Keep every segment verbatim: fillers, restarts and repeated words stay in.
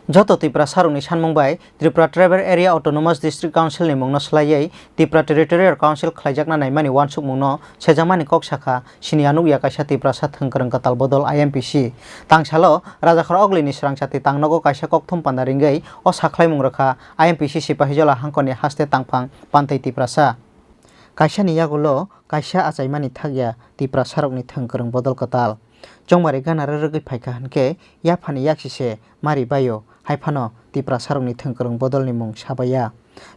Joto Tiprasarokni sanmung bai Tripura Tribal Area Autonomous District Council ni mungno swlaiwi Tripura Territorial Council khlaijakna naimani uansukmungno sejakmani kok sakha siniya nukya kaisa Tiprasa thwngkwrwng kwtal bodol I M P C. Tangsalo Rajakhor Oglini swrangchati tangnogo kaisa kokthum panda ringwi o sakhlaimung rwkha I M P C Sipahijola hangkoni haste tangphang Pantwi Tiprasa. Kaisani yagulo kaisa achaimani thakya Tiprasarokni thwngkwrwng bodol kwtal. Chongmari gana rwrwgwi phaikha hwnkhe yaphani yaksi se mari baio, hai phano Tiprasarokni thwngkwrwng bodolni mung sabaiya.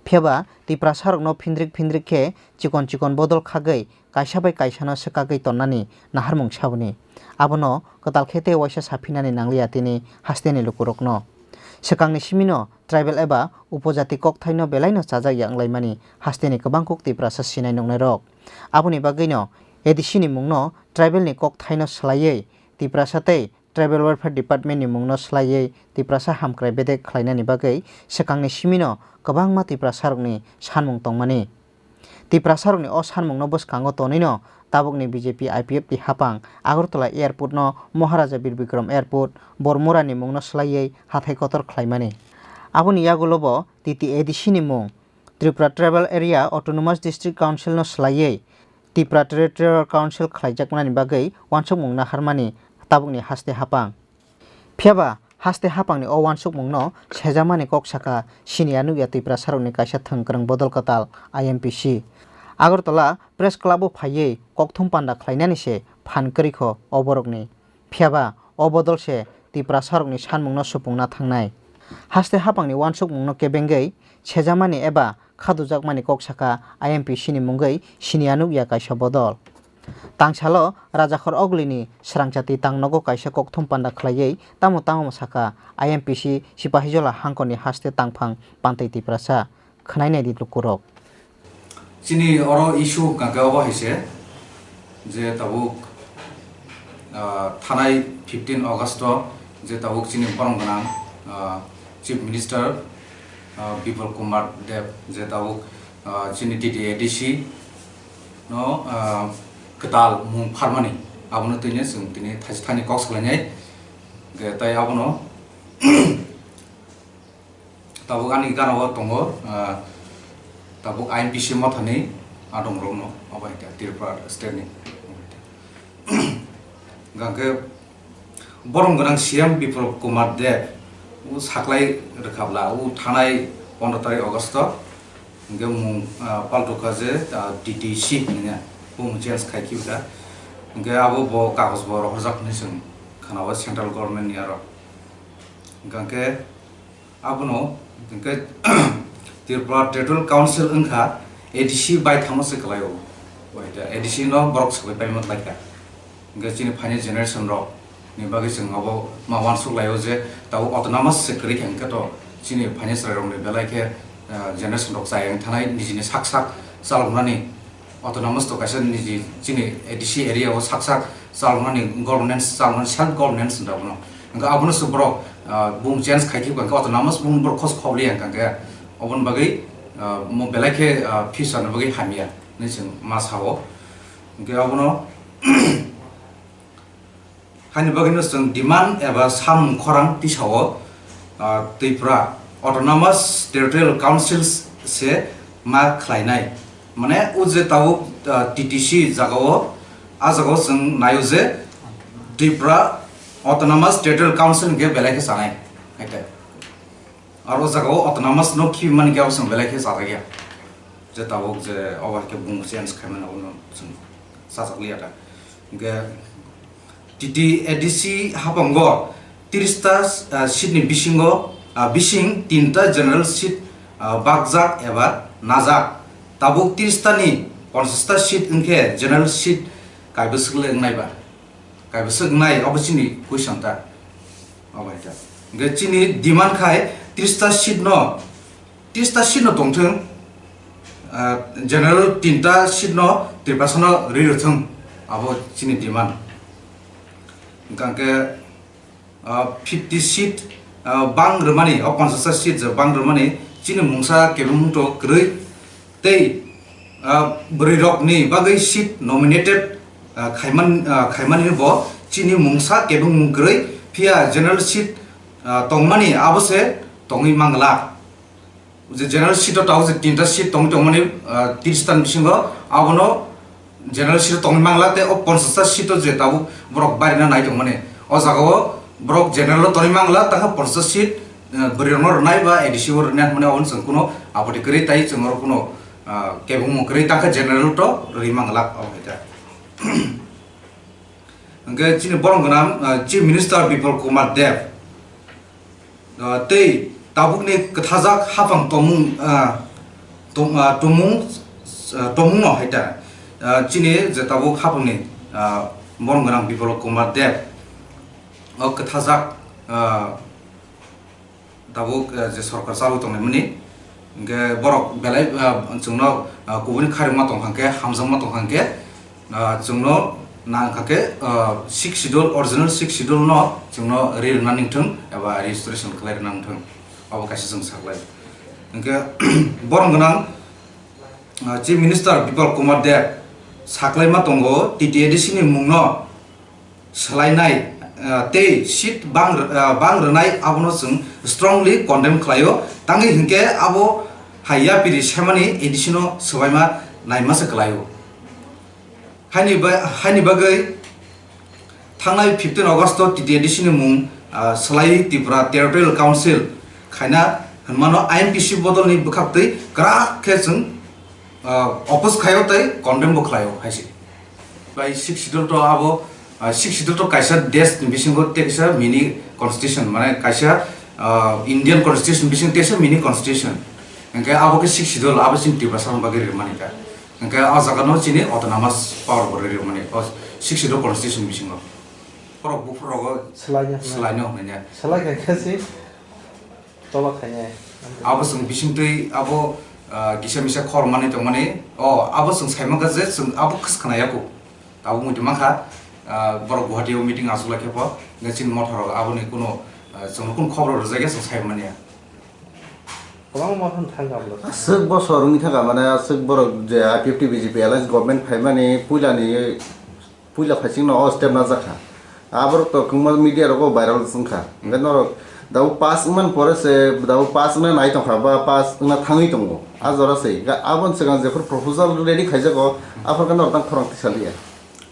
Phiyaba Tiprasarokno phindrik phindrik khe chikon chikon bodol khagwi kaisa bai kaisano swkagwi tonnani naharmung saboni. Abono kwtal khe tei waisa saphinani nangliya tini hasteni lukurokno. Swkangni simino tribal eba upojati kokthaino belaino chajak ya wnglaimani hasteni kwbang kuk Tiprasa sinai nuknairok. Aboni bagwino A D C ni mungno tribal ni kokthaino swlaiwi Tiprasa tei Tribal Welfare Department ni mungno swlaiwi Tiprasa hamkrai bedek khlainani bagwi swkangni simino kwbangma Tiprasarokni sanmung tongmani. Tiprasarokni o sanmungno bwskango tonwino tabukni B J P I P F T hapang Agartala Airport no Maharaja Bir Bikram Airport, Bormurani mungno swlaiwi hathai kotor khlaimani. Aboni yagulobo T T A D C ni mung, Tripura Tribal Area Autonomous District Council no swlaiwi Tripura Territorial Council khlaijakmani bagwi uansukmung naharmani tabukni haste hapang. Phiyaba haste hapangni o uansukmungno sejakmani kok sakha siniya nukya Tiprasarokni kaisa thwngkwrwng bodol kwtal I M P C. Agartala Press Club o phaiwi kokthum panda khlainani se phan kwrwikho o borokni. Phiyaba o bodol se Tiprasarokni sanmungno supungna thangnai. Haste hapangni uansukmungno kebengwi sejakmani eba khadujakmani kok sakha I M P C ni mungwi siniya nukya kaisa bodol. Tangsalo Rajakhor Oglini swrangchati tangnogo kaisa kokthum panda khlaiwi tamo tamo sakha I M P C Sipahijola hangkoni haste tangphang Pantwi Tiprasa. Khwnai naidi lukurok. Chini oro issue hwnkha khe obo hai se je tabuk, ah, thanai fifteen August o je tabuk chini borom gwnang, ah, Chief Minister, ah, Bipul Kumar Deb je tabuk, ah, chini T T A D C no, ah, kwtal mung pharmani abono twino chwng tini thaisa thani kok salainai. Hwnkhe tai abono tabuk ani gana o tongo, ah, tabuk I M P C mothani adongrokno obo hai khe Tripura state ni. Hwnkhe borom gwnang C M Biplab Kumar Deb o saklai rwkhabla o thanai pondro tarik August o hwnkhe mung, ah, paltokha je, ah, T T C hwnwi bumung change khai khibwkha. Hwnkhe abo bo kagoj bo rohorjak hwnwi chwng khwnao central government ni aro. Hwnkhe abono hwnkhe Tripura Territorial Council wngkha A D C bai thangma se kwlaio. Bai da A D C no borok sabai paima laikha. Hwnkhe chini phaini generation rok ni bagwi chwng abo ma uansuk laio je tabuk autonomous se kwrwi kha hwnkhe to chini phaini chwrai rok ni belai khe, ah, generation rok chaya wng thanai nijini sak sak chaloknani. Autonomous to kaisa niji chini A D C area o sak sak chaloknani governance, chaloknani self governance hwnda bono. Hwnkhe abono se borok, ah, bung change khai khe hwnkhe autonomous bung borok khos khobli ya hwnkhe oboni bagwi, ah, mo belai khe, ah, future ni bagwi hamya hwnwi chwng ma sao. Hwnkhe abono Haini bagwino chwng demand eba samung khorang tisao, ah, Tripura Autonomous Territorial Council se ma khlainai. Mane o je tabuk, ah, T T C jagao, a jagao chwng naio je Tripura Autonomous Territorial Council hwnkhe belai khe chanai. Hai khe. Aro o jagao autonomous no khibimani khe abo chwng belai khe chajakya. Je tabuk je obo hai khe bung change khaimani abono chwng chajakliya da. Hwnkhe T T A D C hapango tris ta, ah, seat ni bisingo, ah, bising tinta general seat, ah, bakjak eba najak. Tabuk tris ta ni ponchash ta seat wngkhe general seat kaibwswk le wngnai ba? Kaibwswk wngnai, obo chini question ta. Obo hai ta. Hwnkhe chini demand khai tris ta seat no, tris ta seat no tongthwng, ah, general tinta seat no Tiprasa no ri rwthwng, abo chini demand. Hwnkhe, ah, fifty seat, ah, bang rwmani, o ponchash ta seat je bang rwmani, chini mungsa kebengmung to kwrwi. Tei, ah, bwrwi rok ni bagwi seat nominated, ah, khaiman, ah, khaimani bo chini mungsa kebengmung kwrwi, phiya general seat ah, tongmani abo se tongwi mangla. Je general seat o tabuk je tinta seat tongwi tongmani, ah, tris ta ni bisingo abono general seat o tongwi mangla tei o ponchash ta seat o je tabuk borok barina nai tongmani. O jaga o borok general o tongwi mangla tangkha ponchash ta seat, ah, bwrwi rokno rwnai ba A D C o rwnai hwnmani abo chwng kuno apoti kwrwi tai chwng oro kuno, ah, kebengmung kwrwi tangkha general to rwi mangla abo hai ta. Hwnkhe chini borom gwnang, ah, Chief Minister Bipol Kumar Deb, ah, tei tabukni kwthajak haphang tongmung, ah, tong-, ah, tongmung, ah, tongmungno hai ta, ah, chini je tabuk haphangni, ah, borom gwnang Bipol Kumar Deb, o kwthajak, ah, tabuk, eh, je sorkar chalwi tongnaimani, hwnkhe borok belai, eh, chwngno, eh, kubuni khairokma tongkha khe, hamjakma tongkha khe, eh, chwngno nangkha khe, eh, Sixth Schedule, original Sixth Schedule no chwngno ri rwna ningthwng eba registration khlai rwna ningthwng, abo kaisa chwng saklai. Hwnkhe borom gwnang, eh, Chief Minister Bipol Kumar Deb saklaima tongo, T T A D C ni mungno swlainai, ah, tei seat bang, ah, bang rwnai abono chwng strongly condemn khlaio. Tangwi hinkhe abo hai yapiri semani A D C no swbaima naima se kwlaio. Haini ba-, haini bagwi thangnai fifteen August o T T A D C ni mung, ah, swlaiwi Tripura Territorial Council khaina hwnmano I M P C bodolni bwkhaktwi kwrak khe chwng, ah, oppose khaio tei condemn bo khlaio hai se. Bai Sixth Schedule to abo, ah, Sixth Schedule to kaisa desh ni bisingo tei kaisa mini constitution, mane kaisa, ah, Indian constitution bisingo tei kaisa mini constitution. Hingke abo ke Sixth Schedule abo chini Tiprasa rok bagwi rimani ka. Hingke o jaga no chini autonomous power bo rimani o Sixth Schedule constitution bisingo. Borok buphur rogo Swlaina hwnwi. Swlaino hwnwi ya. Swlai kha khe si. Tola khainai. Abo chwng bisingtwi abo, ah, kisa misa khor manwi tongmani. O, abo chwng sai mankha je chwng abo khwskhanai yaku. Abo muitu mankha, ah, borok Guwahati o meeting achuk lai khe pho, nge chini motha rok aboni kuno, ah, chwngno kun khobor rwjak ya chwng sai manya. Kwbangma mothano thang kha bwlwk. Aswk bosor wngwi thangkha, mane aswk borok je I P F T B J P alliance government phaimani puilani Puila phaisingno o step najak kha. Aborok to kwbangma media rogo viral wngkha. Hwnkhe norok dabo pass wngmani pore se dabo pass wngna nai tongkha ba pass wngna thangwi tongo. A jora se. Ga-, aboni swkang jephru proposal ready khaijago, aphuru khe norok tang khorang tisaliya.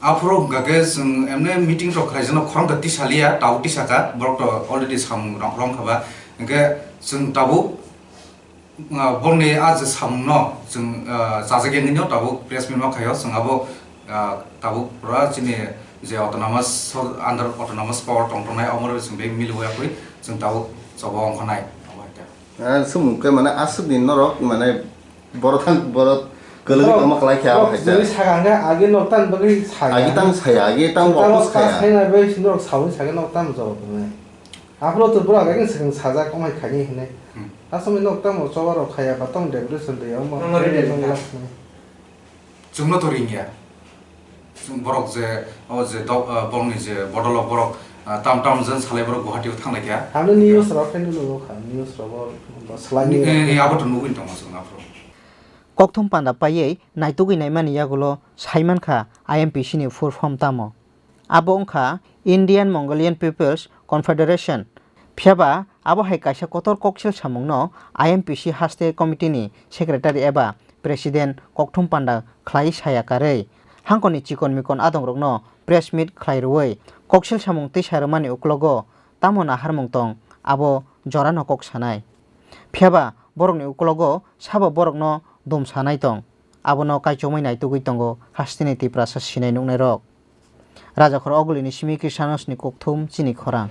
Aphuru hwnkha khe chwng emne meeting rok khlaijakno khorang da tisaliya, tabuk tisaka, borok to already samung rong, rongkha ba. Hwnkhe chwng tabuk Ah, borokni a je samungno chwng, ah, chajak ya hwnwi no tabuk press meet ma khaio, chwng abo, ah, tabuk pura chini je autonomous, under autonomous power tong tongnai, omo rok chwng bai miliwi yakwi chwng tabuk choba ongkha nai, abo hai khe. Ah, sumung khe mane aswk ni norok mane borok thang borok kwlwng tongma kwlai khe abo hai khe. Chwng saka hwnkhe agi nok tan bagwi saka. Agi tang saya, agi tang opus khaya. Tamo ta saina bai norok sawi saka nok tan jawab tongnai. Aphuru to borok agi swkang sajak, omo hai khaini hinwi. Hmm. Asomwi nok tamo choba rok khaya ba tamo decoration rwya omo. Chwngno to ringya. Chwng borok je, o je dok, ah, borokni je bodol o borok, ah, tam tam jen salai borok Guwahati o thanglai kha. Ano news rok khe nugo kha, news rok bo, bo swlai ni, ni, ni, abo to nugwi tongma chwng aphuru. Kokthum panda paiwi naitugwi naimani yagulo saimankha I M P C ni full form tamo. Abo wngkha Indian Mongolian People's Confederation. Phiyaba abo hai kaisa kotor koksil samungno I M P C haste committee ni secretary eba president kokthum panda khlai saya karwi. Hangkoni chikon mikon adongrokno press meet khlai rwui koksil samung tisa rwmani uklogo tamo naharmung tong abo jorano kok sanai. Phiyaba borokni uklogo sabo borokno dum sanai tong. Abono kaichomwi naitugwi tongo hasteni Tiprasa sinai nuknairok. Rajakhor Ogulini simi Krishanosni kokthum chini khorang.